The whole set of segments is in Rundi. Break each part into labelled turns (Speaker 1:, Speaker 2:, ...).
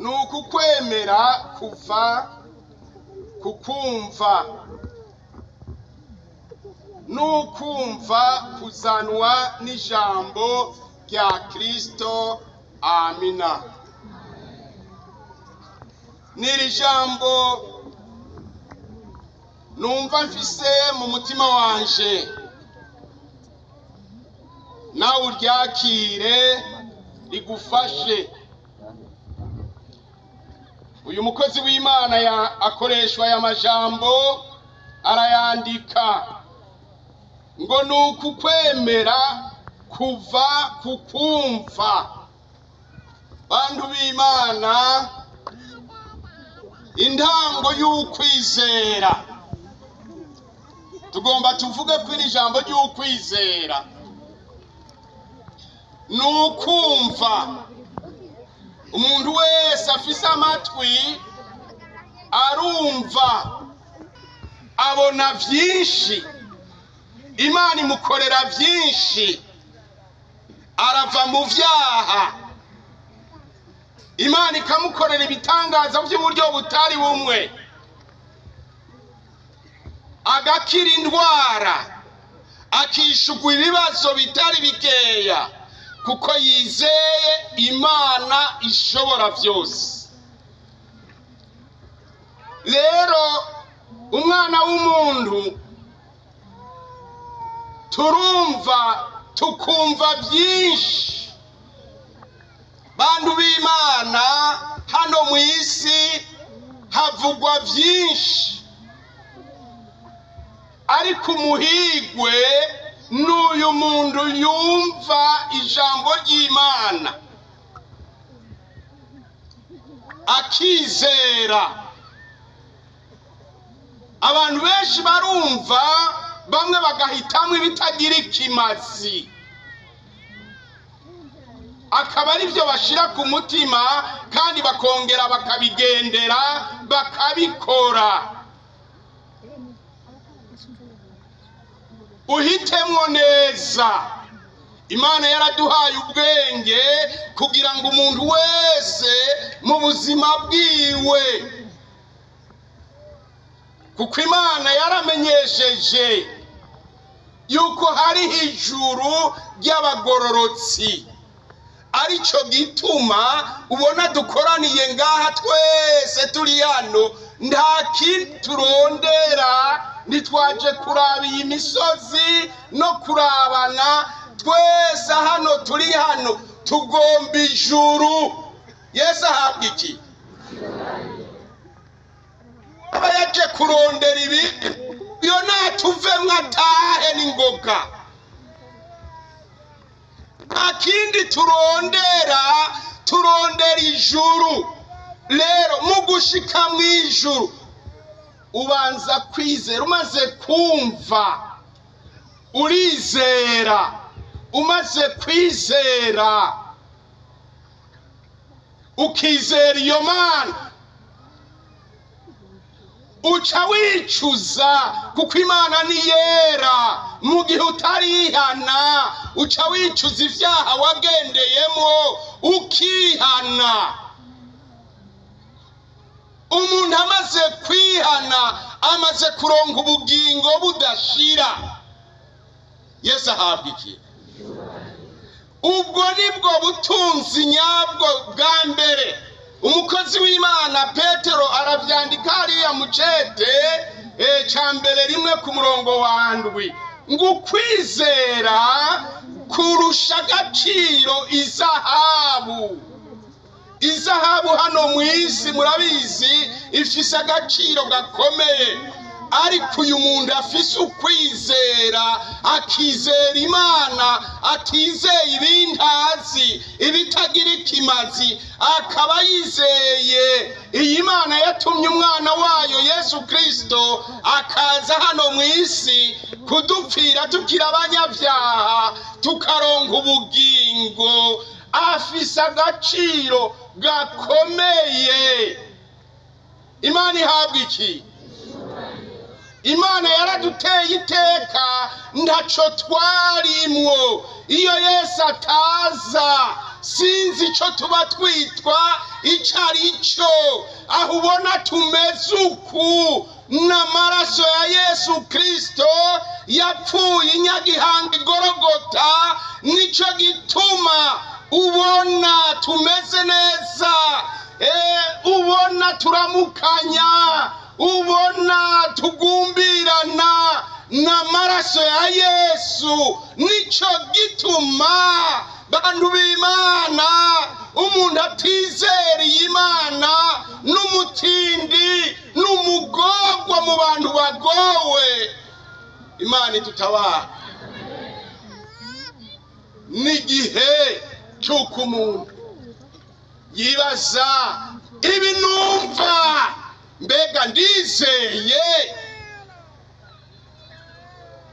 Speaker 1: Ni ukukwemera kuva kukumva, n'ukumva kuzanwa n'ijambo rya Kristo. Amina. N'iri jambo numva mfise mu mutima wanje, nawe uryakire rigufashe. Uyu mukozi w'Imana akoreshwa aya majambo, arayandika ngo ni ukukwemera kuva kukumva. Bantu b'Imana, intango y'ukwizera, tugomba tuvuge ko iri jambo ry'ukwizera ni ukumva. Umuntu wese afise amatwi arumva, abona vyinshi, Imana imukorera vyinshi, arava mu vyaha, Imana ikamukorera ibitangaza by'uburyo butari bumwe, agakira indwara, akishugwa ibibazo bitari bikeya, kuko yizeye Imana ishobora byose. Rero umwana w'umuntu turumva, tukumva byinshi. Bantu b'Imana, hano mu isi havugwa byinshi, ariko umuhigwe n'uyu muntu yumva ijambo ry'Imana akizera. Abantu benshi barumva, bamwe bagahitamo ibitagira ikimazi, akaba ari byo bashira ku mutima, kandi bakongera bakabigendera, bakabikora. Uhitemwo neza. Imana yaraduhaye ubwenge kugira ngo umuntu wese mu buzima bwiwe, kuko Imana yaramenyesheje yuko hariho ijuru ry'abagororotsi, aricyo gituma ubona dukoraniye ngaha twese turi hano, nta kindi turondera, ntitwaje kuraba iyi misozi no kurabana. Twese hano turi hano tugomba ijuru. Yesu ahabwa iki? Aba yaje kurondera ibi, iyo natuvemwo atahe n'ingoga. Nta kindi turondera, turondera ijuru. Rero mu gushika mu ijuru ubanza kwizera. Umaze kumva urizera, umaze kwizera ukizera iyo Mana, uca wicuza, kuko Imana ni yera. Mu gihe utarihana uca wicuza ivyaha wagendeyemo, ukihana. Umuntu amaze kwihana amaze kuronka ubugingo budashira. Yesu ahabwa iki? Ubwo nibwo butunzi nyabwo bwa mbere. Umukozi w'Imana Petero aravyandika hariya mu cete ca mbere 1 ku murongo wa 7, ngo ukwizera kurusha agaciro izahabu. Izahabu hano mu isi murabizi ifise agaciro gakomeye, ariko uyu muntu afise ukwizera, akizera Imana, atizeye ibintazi, ibitagira ikimazi, akaba yizeye iyi Mana yatumye umwana wayo Yesu Kristo akaza hano mu isi kudupfira tukiri abanyabyaha, tukaronka ubugingo, afise agaciro gakomeye. Imana ihabwa iki? Imana yaraduteye iteka, ntaco twarimwo. Iyo Yesu ataza Sinzi icyo tuba twitwa icyo ari cyo. Aho ubona tumeze uku n'amaraso ya Yesu Kirisito yapfuye inyagihanga igorogota, nicyo gituma ubona tumeze neza, ubona turamukanya, ubona tugumbirana n'amaraso ya Yesu. Nicyo gituma, bantu b'Imana, umuntu atizeriye Imana n'umutindi n'umugorwa mu bantu bagowe. Imana idutabara. N'igihe cy'uko umuntu yibaza ibi numva, mbega ndizeye?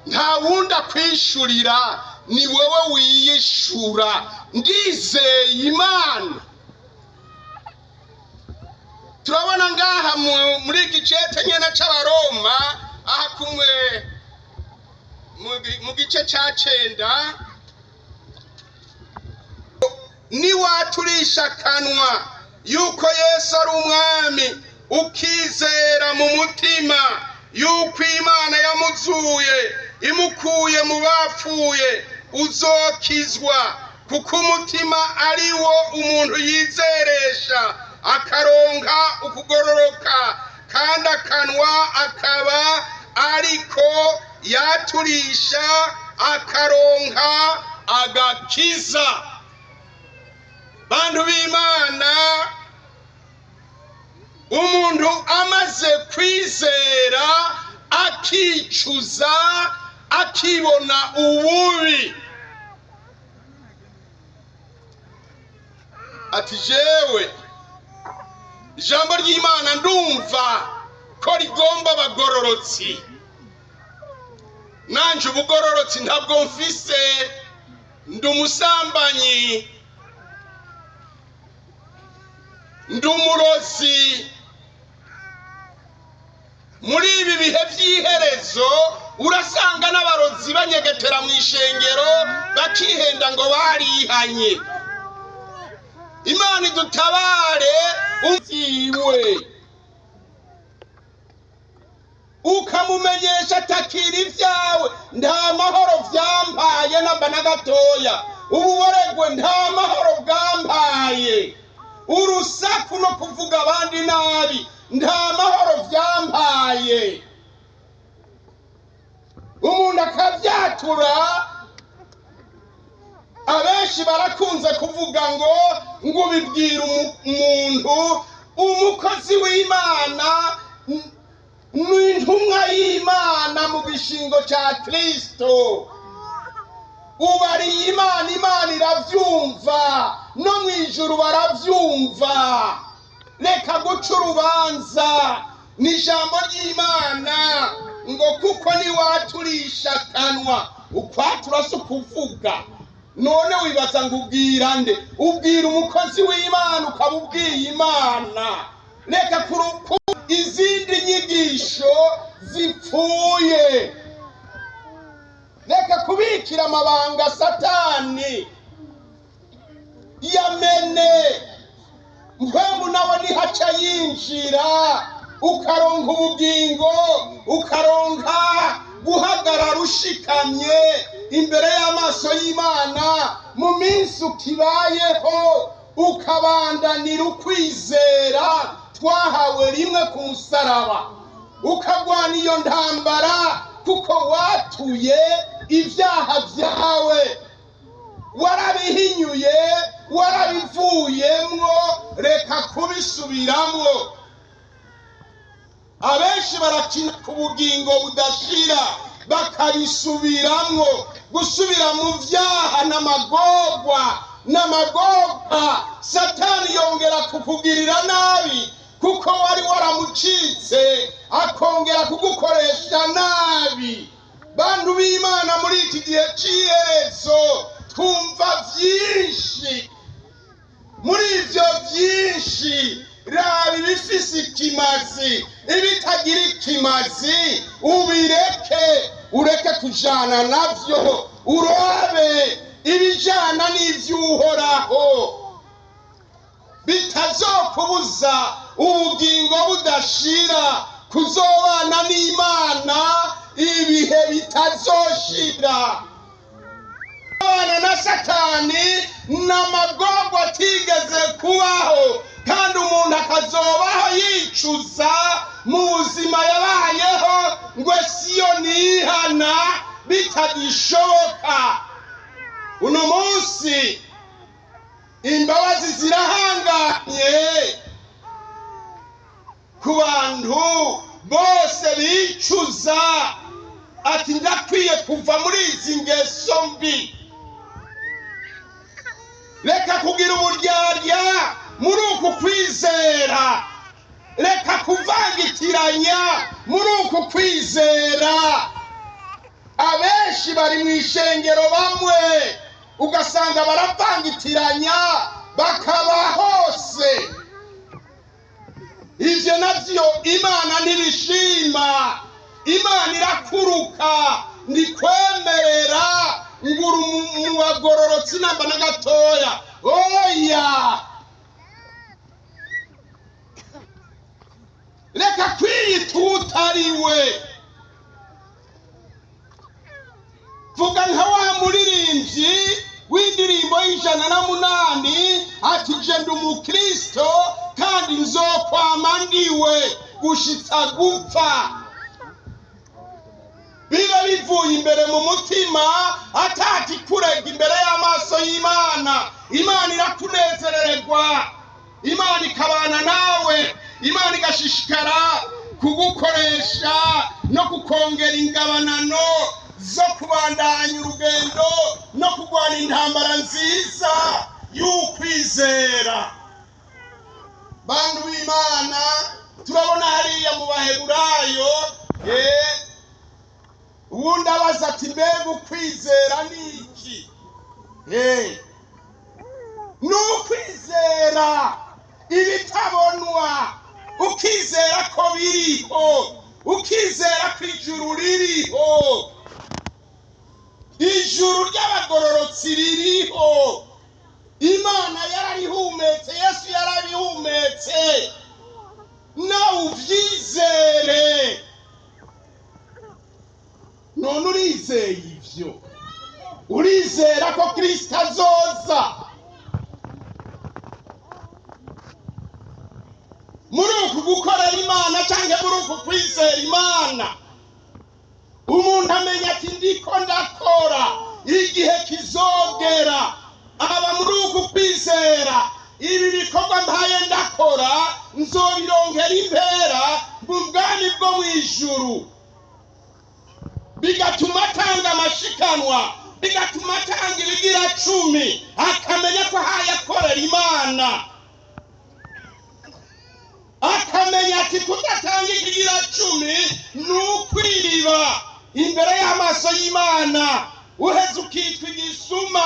Speaker 1: Nta wundi akwishurira, ni wowe wiyishura. Ndizeye Imana? Turabona ngaha muri iki cete nyene c'Abaroma, aha kumwe mu gice ca 9: "Niwaturisha akanwa yuko Yesu ari Umwami, ukizera mu mutima yuko Imana yamuzuye imukuye mu bapfuye, uzokizwa. Kuko umutima ari wo umuntu yizeresha akaronka ukugororoka, kandi akanwa akaba ariko yaturisha akaronka agakiza." Bantu b'Imana, umuntu amaze kwizera, akicuza, akibona ububi, ati: "Jewe ijambo ry'Imana ndumva ko rigomba abagororotsi, nanje ubugororotsi ntabwo mfise, ndi umusambanyi, ndi umurozi." Muri ibi bihe by'iherezo urasanga n'abarozi banyegetera mu ishengero, bakihenda ngo barihanye. Imana idutabare. Umviwe ukamumenyesha atakira ibyawe, nta mahoro byampaye namba na gatoya, ububoregwe nta mahoro bwampaye, urusaku no kuvuga abandi nabi nta mahoro byampaye. Umuntu akabyatura. Abenshi barakunze kuvuga ngo ubibwira umuntu, umukozi w'Imana n'intumwa y'Imana mu gishingo cya Kristo, ubariye Imana, Imana irabyumva, no mu ijuru barabyumva. Reka guca urubanza. Ni ijambo ry'Imana ngo: "Kuko niwaturisha akanwa." Ukwatura si ukuvuga. None wibaza ngo ubwira nde? Ubwira umukozi w'Imana, ukaba ubwiye Imana. Reka kuruku izindi nyigisho zipfuye, reka kubikira amabanga Satani yamene. Mpwemu nawe nihaca yinjira, ukaronka ubugingo, ukaronka guhagarara ushikamye imbere y'amaso y'Imana mu minsi ukibayeho, ukabandanira ukwizera twahawe rimwe ku musaraba, ukagwana iyo ntambara, kuko watuye ibyaha byawe, warabihinyuye, warabivuyemwo. Reka kubisubiramwo. Abenshi barakina ku bugingo budashira, bakabisubiramwo. Gusubira mu byaha n'amagorwa, n'amagorwa. Satani yongera kukugirira nabi, kuko wari waramucitse, akongera kugukoresha nabi. Bantu b'Imana, muri iki gihe cy'iherezo twumva byinshi. Muri ibyo byinshi, raba ibifise ikimazi, ibitagira ikimazi ubireke, ureke kujana navyo, urobe. Ibijana n'ivy'Uhoraho bitazokubuza ubugingo budashira, kuzobana n'Imana ibihe bitazoshira. Abana na Satani n'amagorwa atigeze kubaho, kandi umuntu akazobaho yicuza mu buzima yabayeho ngo siyo nihana bitagishoboka. Uno munsi imbabazi zirahanganye ku bantu bose bicuza ati ndakwiye kuva muri izi ngeso mbi. Reka kugira uburyarya muri uku kwizera, reka kuvangitiranya muri uku kwizera. Abenshi bari mu ishengero, bamwe ugasanga baravangitiranya bakaba hose. Ivyo navyo Imana ntibishima. Imana irakuruka, ntikwemerera ngo uri mu bagororotsi namba na gatoya. Oya, reka kwiyita utariwe. Vuga nka wa muririmbyi w'indirimbo y'108 ati je ndi umukristo kandi nzokwama ndiwe gushitsa gupfa. Biba bivuye imbere mu mutima, atakikurega imbere y'amaso y'Imana. Imana irakunezerererwa, Imana ikabana nawe, Imana igashishikara kugukoresha no kukongera ingabanano zo kubandanya urugendo no kurwana intambara nziza y'ukwizera. Bantu b'Imana, turabona hariya mu Baheburayo, uwundi abaza ati mbega ukwizera ni iki? Ni ukwizera ibitabonwa, ukizera ko biriho, ukizera ko ijuru ririho, ijuru ry'abagororotsi ririho. Imana yararihumetse, Yesu yararihumetse, nawe uvyizere. None urizeye ivyo? Urizera ko Kristo azoza? Muri uku gukorera Imana canke muri uku kwizera Imana, umuntu amenya ati ndiko ndakora, igihe kizogera. Aba muri uku kwizera, ibi bikorwa mpaye ndakora nzobironkera impera mu bwami bwo mw'ijuru. Bigatuma atanga amashikanwa, bigatuma atanga ibigira cumi, akamenya ko ahaye akorera Imana, akamenya ati kudatanga ikigira cumi ni ukwiba imbere y'amaso y'Imana, uheze ukitwa igisuma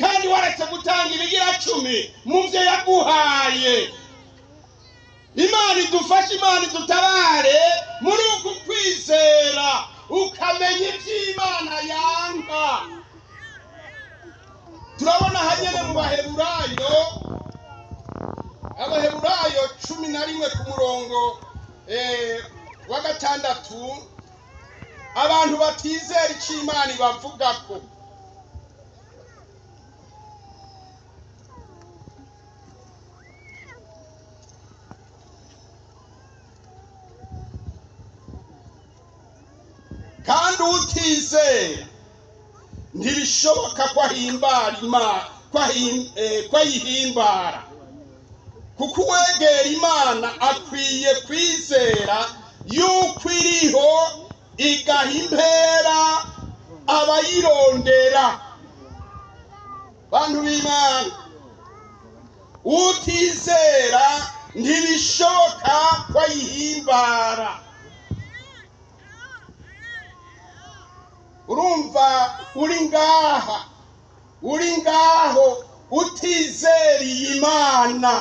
Speaker 1: kandi waretse gutanga ibigira cumi mu byo yaguhaye. Imana idufashe, Imana idutabare muri uku kwizera, ukamenya iby'Imana yanga. Turabona hanyene mu Baheburayo, Abaheburayo 11 ku murongo wa 6, abantu batizera icyo Imana ibavugako. Kandi utizera ntibishoboka ko ahimbara Imana, ko ayihimbara, kuko uwegera Imana akwiye kwizera yuko iriho, igaha impera abayirondera. Bantu b'Imana, utizera ntibishoboka ko ayihimbara. Urumva uri ngaha, uri ngaho utizeriye Imana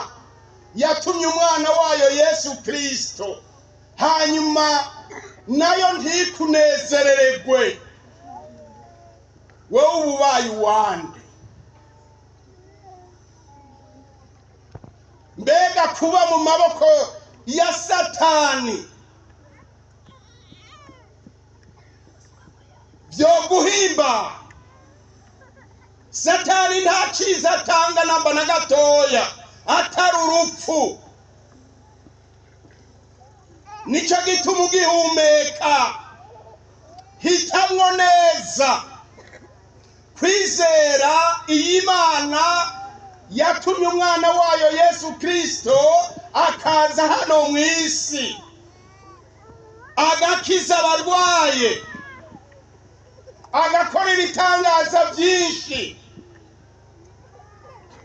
Speaker 1: yatumye umwana wayo Yesu Kristo, hanyuma nayo ntikunezerererwe, wowe ubaye uwande? Mbega kuba mu maboko ya Satani byo guhimba? Satani nta cyiza atanga namba na gatoya atari urupfu. Nicyo gituma ugihumeka hitamwo neza kwizera iyi Mana yatumye umwana wayo Yesu Kristo akaza hano mu isi, agakiza abarwaye, agakora ibitangaza byinshi,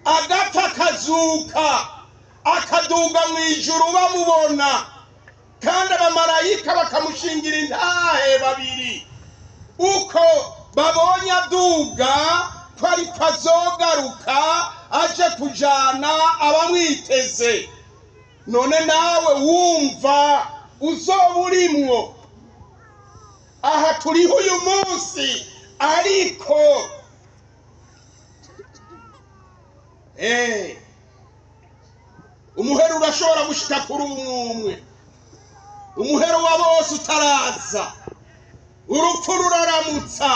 Speaker 1: agapfa, akazuka, akaduga mu ijuru bamubona, kandi abamarayika bakamushingira intahe babiri uko babonye aduga, ko ariko azogaruka aje kujana abamwiteze. None nawe wumva uzoba urimwo? Aha turiho uyu munsi, ariko umuhero urashobora gushika kuri umwe umwe, umuhero wa bose utaraza. Urupfu ruraramutsa.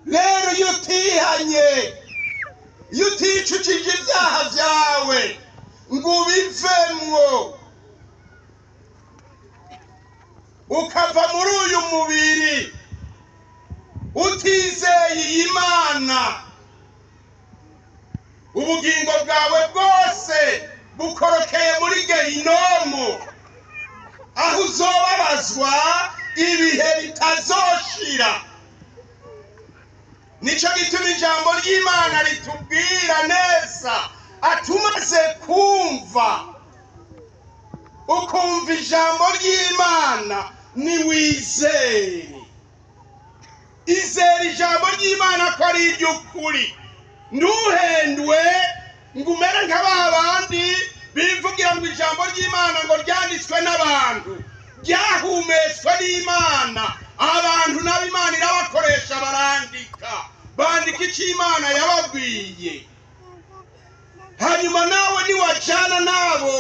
Speaker 1: Rero iyo utihanye, iyo uticukije ibyaha byawe ngo ubivemwo, ukava muri uyu mubiri utizeye iyi Mana, ubugingo bwawe bwose bukorokeye muri gehinomu, aho uzobabazwa ibihe bitazoshira. Nicyo gituma ijambo ry'Imana ritubwira neza atumaze kumva, ukumva ijambo ry'Imana, niwizere. Izera ijambo ry'Imana ko ari iry'ukuri, ntuhendwe ngo umere nka ba bandi bivugira ngo ijambo ry'Imana ngo ryanditswe n'abantu. Ryahumetswe n'Imana. Abantu nabo Imana irabakoresha, barandika, bandika icyo Imana yababwiye. Hanyuma nawe niwajana nabo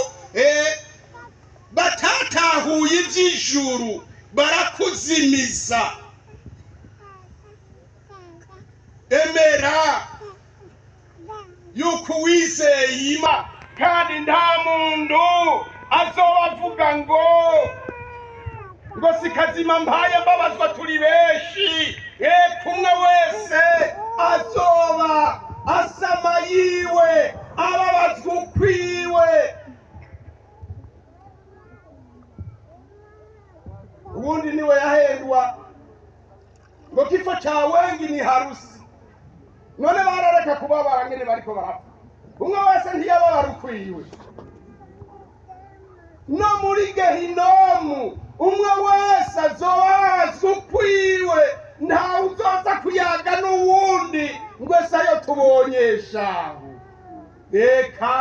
Speaker 1: batatahuye iby'ijuru, barakuzimiza. Emera yuko uwizeye Imana, kandi nta muntu azoba avuga ngo si kazima mpaye mbabazwa, turi benshi. Reka umwe wese azoba asama yiwe, ababazwa ukwiwe. Ubundi niwe yahendwa ngo kifo cha wengi ni harusi. None barareka kubabara ngene bariko barapfa? Umwe wese ntiyababara ukwiwe. No muri gehinomu umwe wese azobazwa ukwiwe, ntawe uzoza kuyaga n'uwundi ngo ese ayo tubonyeshaho. Reka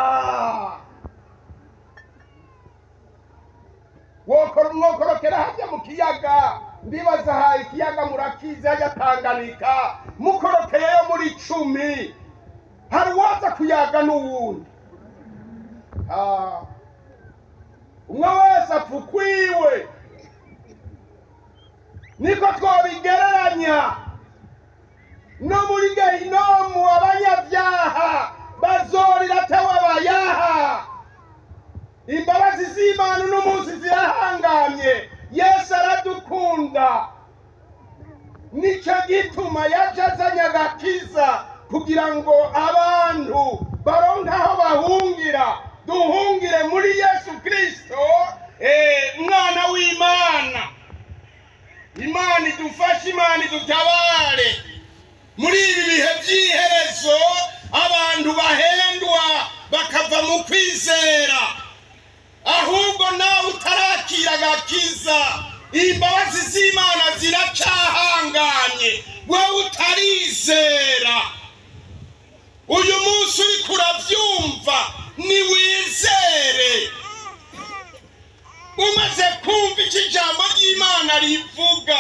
Speaker 1: mwokorokera hajya mu kiyaga, ndibaza ha ikiyaga murakizi, hajya Tanganyika, mukorokeyeyo muri 10, hari uwaza kuyaga n'uwundi? Ah. Umwe wese apfa ukwiwe, niko twobigereranya. No muri gehinomu abanyabyaha bazorira atawabayaha. Imbabazi z'Imana uno munsi zirahangamye. Yesu aradukunda, nicyo gituma yaje azanye agakiza kugira ngo abantu baronke aho bahungira. Duhungire muri Yesu Kristo, umwana w'Imana. Imana idufashe, Imana idutabare muri ibi bihe by'iherezo abantu bahendwa bakava mu kwizera. Ahubwo nawe utarakira agakiza, imbabazi z'Imana ziracahanganye. Wowe utarizera, uyu munsi uriko urabyumva, niwizere. Umaze kumva icyo ijambo ry'Imana rivuga,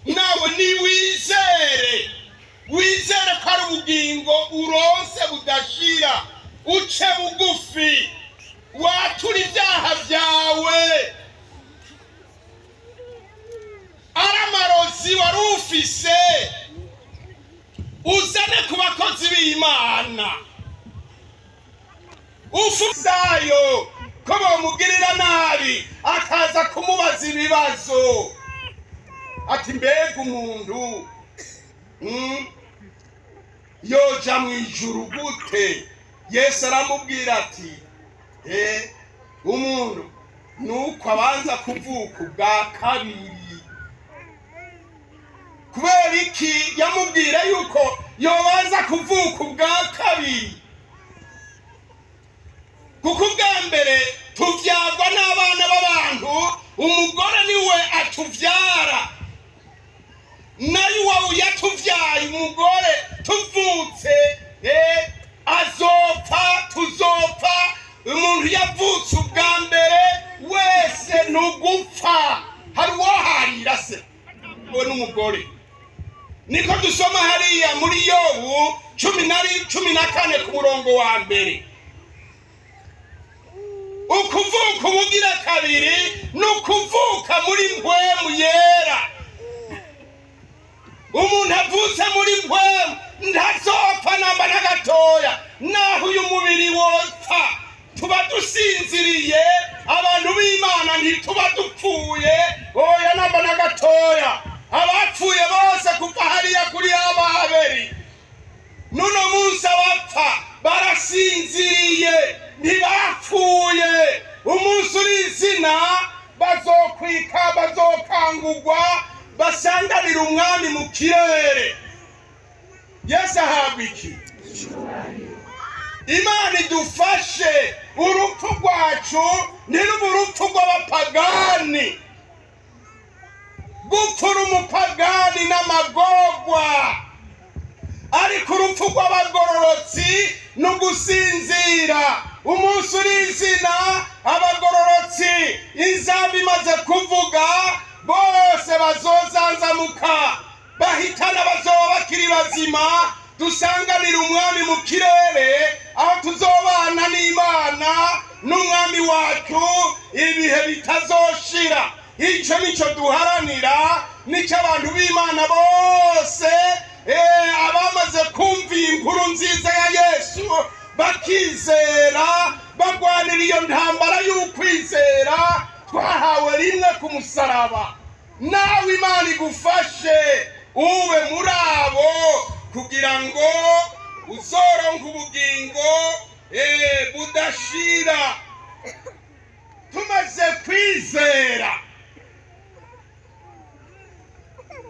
Speaker 1: nawe niwizere, wizere ko ari ubugingo uronse budashira. Uce bugufi, wature ibyaha byawe. Ari amarozi wari ufise, uzane ku bakozi b'Imana. Ufusayo ko bamugirira nabi, akaza kumubaza ibibazo ati: "Mbega umuntu yoja mu ijuru gute?" Yesu aramubwira ati: "Umuntu nuko abanza kuvuka ubwa kabiri." Kubera iki yamubwira yuko yobanza kuvuka ubwa kabiri? Kuko ubwa mbere tuvyagwa n'abana b'abantu, umugore niwe atuvyara. Nayo uwo yatuvyaye, umugore, tuvutse azopfa, tuzopfa. Umuntu yavutse ubwa mbere wese ntugupfa. Hari uwoharira se we n'umugore? Niko dusoma hariya muri Yobu 14 ku murongo wa mbere. Ukuvuka ubugira kabiri ni ukuvuka muri Mpwemu Yera. Umuntu avutse muri Mpwemu ntazopfa namba na gatoya. Naho uyu mubiri wopfa, tuba dusinziriye. Abantu b'Imana, ntituba dupfuye, oya, namba na gatoya. Abapfuye bose kuva hariya kuri Ababeri n'uno munsi, abapfa barasinziriye, ntibapfuye. Umunsi uri izina bazokwika, bazokangurwa, basanganira Umwami mu kirere. Yesu ahabwa iki? Imana idufashe, urupfu rwacu ntirube urupfu rw'abapagani. Gupfura umupagani n'amagorwa, ariko urupfu rw'abagororotsi ni ugusinzira. Umunsi uri izina, abagororotsi, inzamba imaze kuvuga, bose bazozanzamuka, bahitana bazoba bakiri bazima, dusanganira Umwami mu kirere, aho tuzobana n'Imana n'Umwami wacu ibihe bitazoshira. Icyo nicyo duharanira, nicyo abantu b'Imana bose abamaze kumva iyi nkuru nziza ya Yesu bakizera, bagwanira iyo ntambara y'ukwizera twahawe rimwe ku musaraba. Nawe Imana igufashe ube muri abo, kugira ngo uzoronke ubugingo budashira. Tumaze kwizera,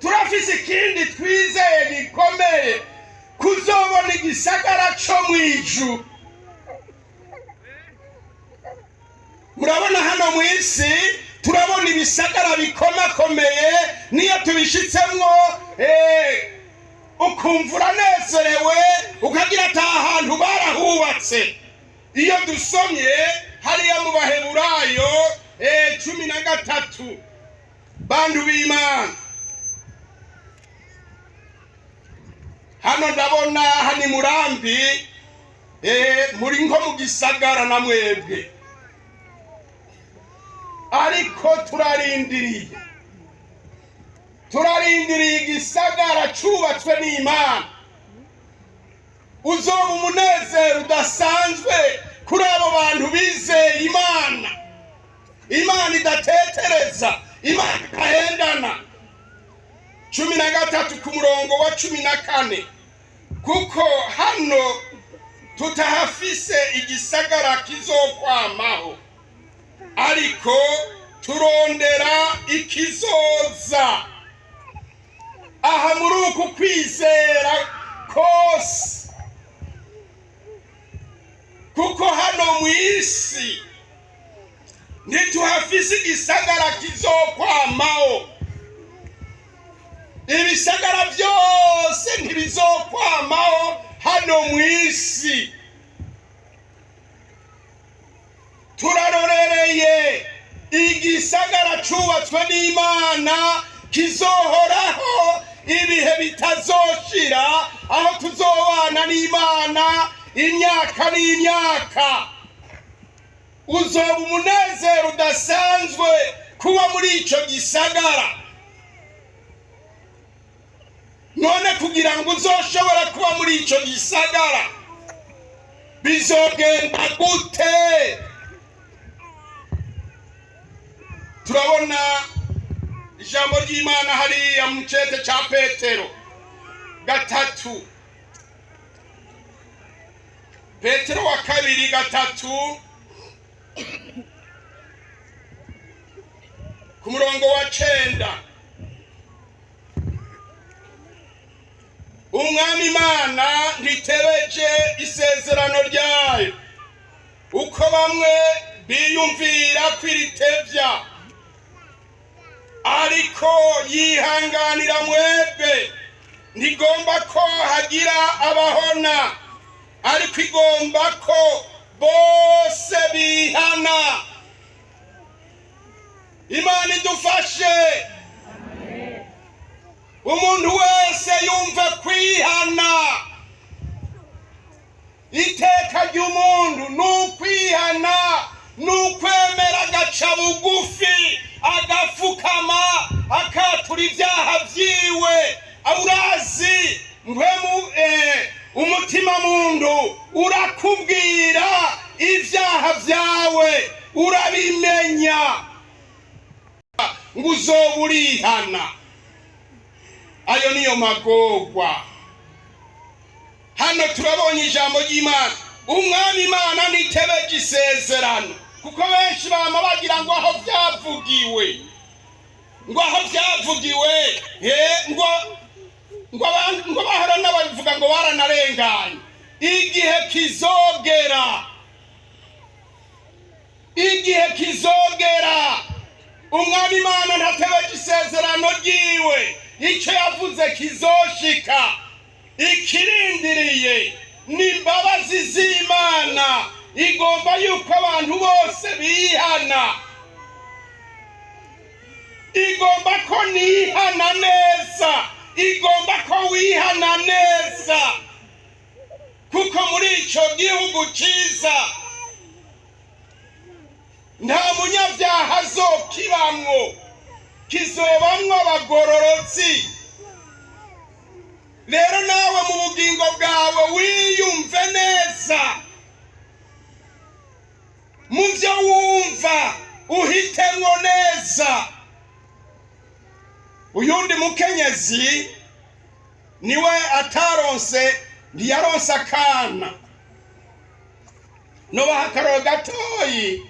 Speaker 1: turafise ikindi twizeye gikomeye: kuzobona igisagara co mw'ijuru. Murabona hano mu isi turabona ibisagara bikomakomeye, niyo tubishitsemwo ukumva uranezerewe, ukagira ati: "Aha hantu barahubatse." Iyo dusomye hariya mu Baheburayo 13, bantu b'Imana, hano ndabona hani Murambi, muri nko mu gisagara na mwebwe, ariko turarindiriye igisagara cubatswe n'Imana. Uzoba umunezero udasanzwe kuri abo bantu bizeye Imana, Imana idatetereza, Imana itahendana. 13 ku murongo wa 14: "Kuko hano tutahafise igisagara kizokwamaho, ariko turondera ikizoza." Aha muri uku kwizera kose, kuko hano mu isi ntituhafise igisagara kizokwamaho. Ibisagara byose ntibizokwamaho hano mu isi. Turarorereye igisagara cubatswe n'Imana kizohoraho ibihe bitazoshira, aho tuzobana n'Imana Imyaka n'imyaka uzoba umunezero udasanzwe kuba muri icyo gisagara. None kugira ngo uzoshobora kuba muri icyo gisagara bizogenda gute? Turabona ijambo ry'Imana hariya mu cete cya Petero 3, Petero wa kabiri 3, ku murongo wa 9. Umwami Imana ntitebeje isezerano ryayo, uko bamwe biyumvira kwiritevya, ariko yihanganira mwebwe, ntigomba ko hagira abahona, ariko igomba ko bose bihana. Imana idufashe, umuntu wese yumve kwihana. Iteka ry'umuntu ni ukwihana, ni ukwemera agaca bugufi, agafukama, akatura ibyaha vyiwe. Urazi mpwemu, umutima muntu urakubwira ibyaha vyawe, urabimenya ngo uzoba urihana. Ayo niyo magorwa. Hano turabonye ijambo ry'Imana. Umwami Imana ntitebeje isezerano, kuko benshi bama bagira ngo aho byavugiwe, ngo aho byavugiwe, ngo ngo ngo bahora n'ababivuga ngo baranarenganye. Igihe kizogera, igihe kizogera, Umwami Imana ntatebeje isezerano ryiwe, icyo yavuze kizoshika. Ikirindiriye ni imbabazi z'Imana, igomba yuko abantu bose bihana, igomba ko nihana neza, igomba ko wihana neza, kuko muri icyo gihugu cyiza nta munyabyaha azokibamwo, kizobamwo abagororotsi. Rero nawe mu bugingo bwawe wiyumve neza, mu byo wumva uhitemwo neza. Uyundi mukenyezi niwe ataronse, ntiyaronse akana. Nobaha akaroro gatoyi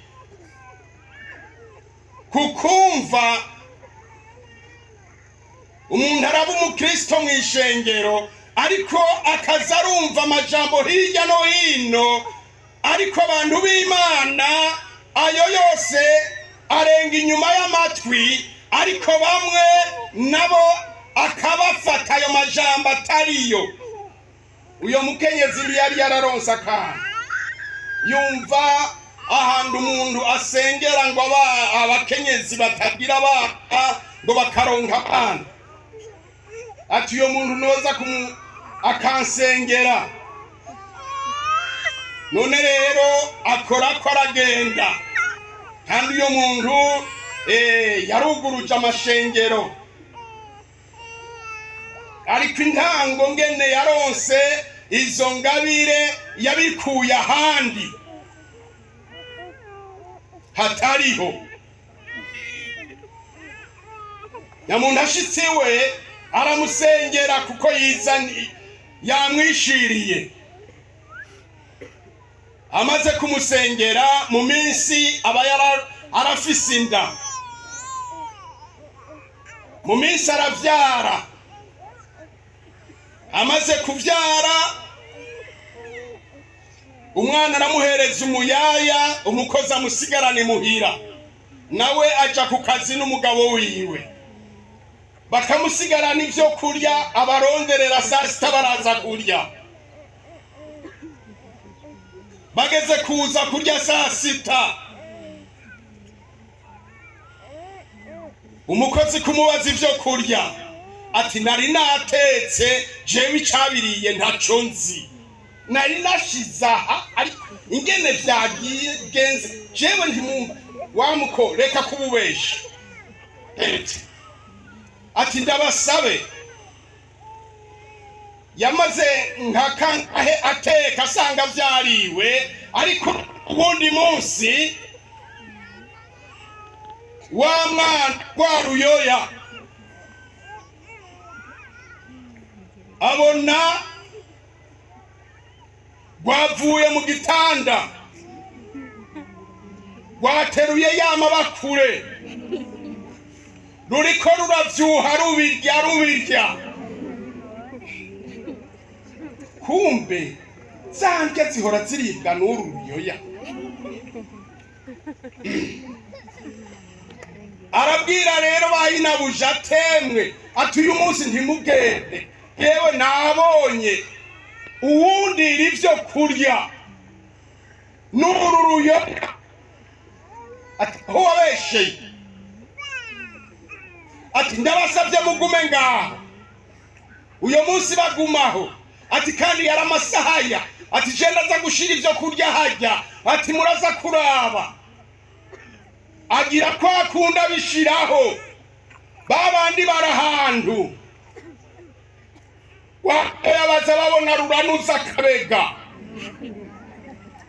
Speaker 1: kukumva umuntu araba umukristo mu ishengero, ariko akaza arumva amajambo hirya no hino, ariko abantu b'Imana ayo yose arenga inyuma y'amatwi, ariko bamwe nabo akabafata ayo majambo atariyo. Uyo mukenyezi yari yararonse akana, yumva ahantu umuntu asengera ngo abakenyezi batagira abana ngo bakaronka abana, ati uyo muntu noza akansengera. None rero akora ko aragenda, kandi uyo muntu yaruguruje amashengero, ariko intango ngene yaronse izo ngabire yabikuye ahandi hatariho. Nyamuntu ashitse iwe aramusengera kuko yizani yamwishiriye. Amaze kumusengera mu minsi aba arafise inda, mu minsi aravyara. Amaze kuvyara umwana aramuhereza umuyaya, umukozi amusigarane muhira, nawe aja ku kazi n'umugabo wiwe, bakamusigarana ivyo kurya, abaronderera saa sita baraza kurya. Bageze kuza kurya saa sita, umukozi kumubaza ivyo kurya, ati nari natetse jewe icabiriye ntaco nzi. Nari nashize aha, ariko ingene vyagiye genze jewe ntimumva. Wamuko reka kububesha. Ati ndabasabe. Yamaze nka kangahe ateka asanga vyariwe, ariko uwundi munsi wa mwana rwa ruyoya abona rwavuye mu gitanda, rwateruye ya mabakure, ruriko ruravyuha, rubirya rubirya. Kumbe za ndya zihora ziribwa n'uru ruyoya. Arabwira rero bayinabuja atemwe, ati uyu munsi ntimugende, yewe nabonye uwundira ivyo kurya n'uru ruyoya. Ati aho wabesheye? Ati ndabasabye mugume ngaho. Uyo munsi bagumaho. Ati kandi yari amasahaya. Ati je ndaza gushira ivyo kurya hajya. Ati muraza kuraba. Agira kwa kunda bishiraho. Babandi barahantu wabaza babona ruranuza akabega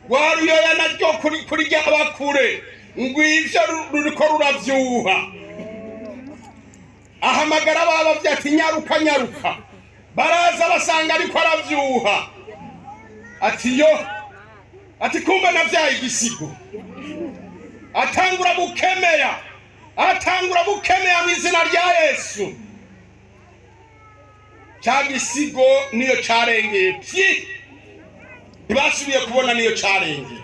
Speaker 1: waruyoya naryo kuri ryabakure ngwivyo ruriko ruravyuha. Ahamagara babavye ati nyaruka nyaruka. Baraza basanga ariko aravyuha. Ati yo, ati kumbe navyaye igisigo. Atangura gukemeya, atangura gukemeya mu izina rya Yesu. Ca gisigo niyo carengeye pyi, ntibasubiye kubona niyo carengeye.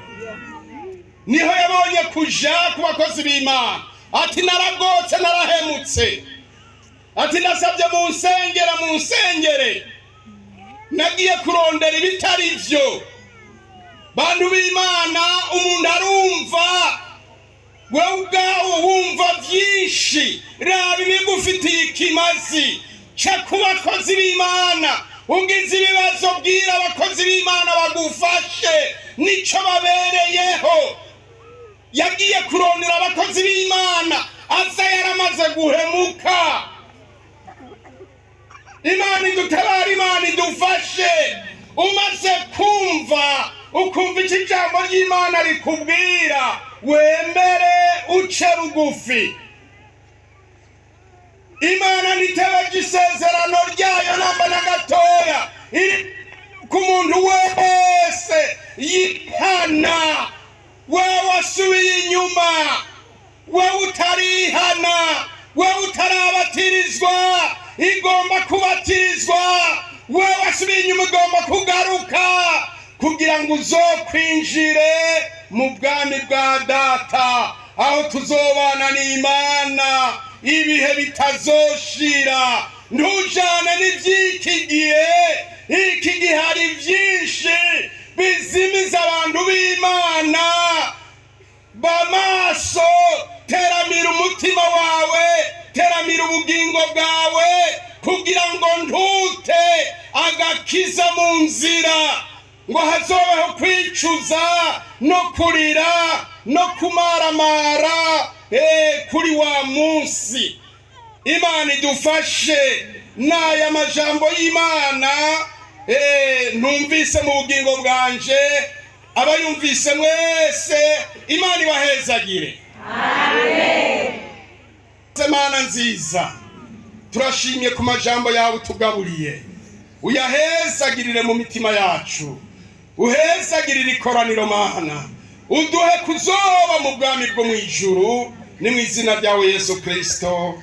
Speaker 1: Niho yabonye kuja ku bakozi b'Imana. Ati naragotse, narahemutse. Ati ndasabye munsengere, munsengere, nagiye kurondera ibitari vyo. Bantu b'Imana, umuntu arumva, wewe ubwawe wumva vyinshi. Raba ibigufitiye ikimazi. Ca ku bakozi b'Imana, ugize ibibazo bwira abakozi b'Imana bagufashe, nico babereyeho. Yagiye kurondera abakozi b'Imana aza yaramaze guhemuka. Imana idutabara, Imana idufashe. Umaze kumva, ukumva icyo ijambo ry'Imana rikubwira, wemere uce rugufi. Imana ntitebeje isezerano ryayo namba na gatoya, iri ku muntu wese yihana. Wewe wasubiye inyuma, wewe utarihana, wewe utarabatirizwa, igomba kubatirizwa. Wewe wasubiye inyuma, igomba kugaruka kugira ngo uzokwinjire mu bwami bwa data, aho tuzobana n'Imana ibihe bitazoshira. Ntujane n'ivy'iki gihe. Iki gihe hari vyinshi bizimiza abantu b'Imana. Bamaso, teramira umutima wawe, teramira ubugingo bwawe, kugira ngo ntute agakiza mu nzira, ngo hazobeho kwicuza no kurira no kumaramara kuri wa munsi. Imana idufashe. N'aya majambo y'Imana numvise mu bugingo bwanje, abayumvise mwese Imana ibahezagire. Amen. Mana nziza, turashimye ku majambo yawe tugaburiye. Uyahezagirire mu mitima yacu, uhezagirire ikoraniro Mana, uduhe kuzoba mu bwami bwo mu ijuru. Ni mu izina ryawe Yesu Kristo.